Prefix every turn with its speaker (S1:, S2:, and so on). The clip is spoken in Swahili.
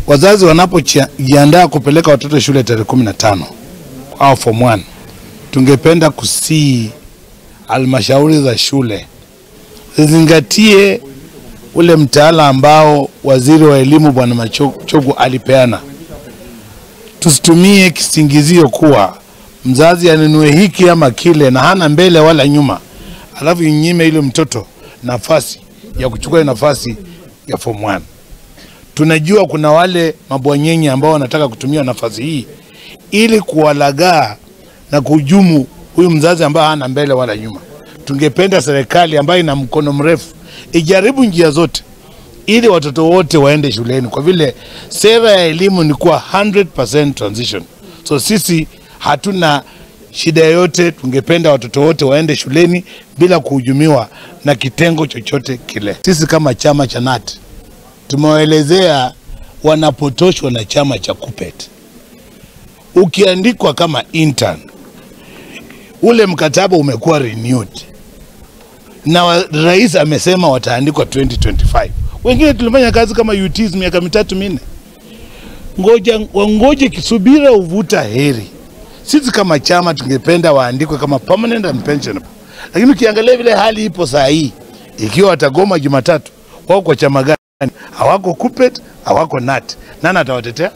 S1: Wazazi wanapojiandaa kupeleka watoto shule tarehe 15 au form 1, tungependa kusii halmashauri za shule zizingatie ule mtaala ambao waziri wa elimu Bwana Machogu alipeana. Tusitumie kisingizio kuwa mzazi anunue hiki ama kile na hana mbele wala nyuma, alafu inyime ile mtoto nafasi ya kuchukua nafasi ya form 1. Tunajua kuna wale mabwanyenye ambao wanataka kutumia nafasi hii ili kuwalagaa na kuhujumu huyu mzazi ambaye hana mbele wala nyuma. Tungependa serikali ambayo ina mkono mrefu ijaribu njia zote ili watoto wote waende shuleni, kwa vile sera ya elimu ni kuwa 100% transition. So sisi hatuna shida yoyote, tungependa watoto wote waende shuleni bila kuhujumiwa na kitengo chochote kile. Sisi kama chama cha KNUT tumewaelezea wanapotoshwa na chama cha KUPPET. Ukiandikwa kama intern, ule mkataba umekuwa renewed na rais amesema wataandikwa 2025. Wengine tulifanya kazi kama UTs miaka 3 4. Ngoja wangoje, kisubira uvuta heri. Sisi kama chama tungependa waandikwe kama permanent and pensionable. Lakini ukiangalia vile hali ipo saa hii, ikiwa watagoma Jumatatu, wao kwa chama gani? Hawako KUPPET, hawako KNUT. Nani atawatetea?